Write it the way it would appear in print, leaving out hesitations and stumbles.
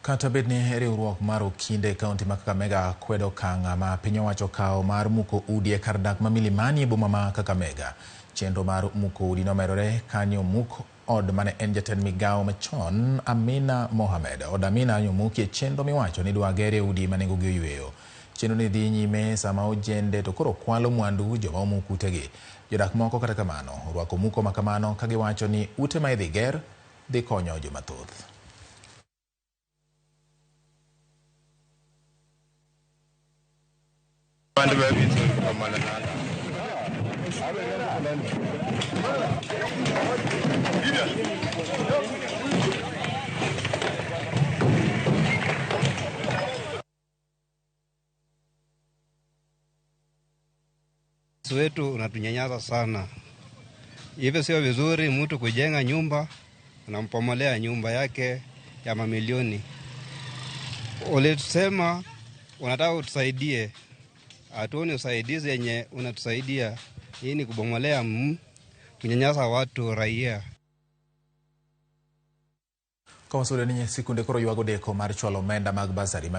Kata bed ni riwruok mar okinde e kaunti ma Kakamega kwedo okang' ma piny owacho okawo mar muko udi e kar dak ma Milimani e boma ma Kakamega. Chenro mar muko udi nomedore kanyo omuk od mane en jatend migawo machon Amina Mohamed. Od Amina nyomuki e chenro miwacho ni idwa gerie udi ma nengogi oyweyo. Chenro ni dhi nyime sama ojende to koro kwalo mwandu joma omuk utegi. Jodak moko kata kamano orwako muko ma kamano ka giwacho ni ute ma idhi ger dhi konyo joma thoth. Wetu unatunyanyasa sana. Hivyo sio vizuri mtu kujenga nyumba, unampomolea nyumba yake ya mamilioni. Ulisema unataka utusaidie, hatuoni usaidizi yenye unatusaidia. Hii ni kubomolea, kunyanyasa watu raia. Kawasudo ni sikunde koro ywago deko mar chwalo omenda mag basari.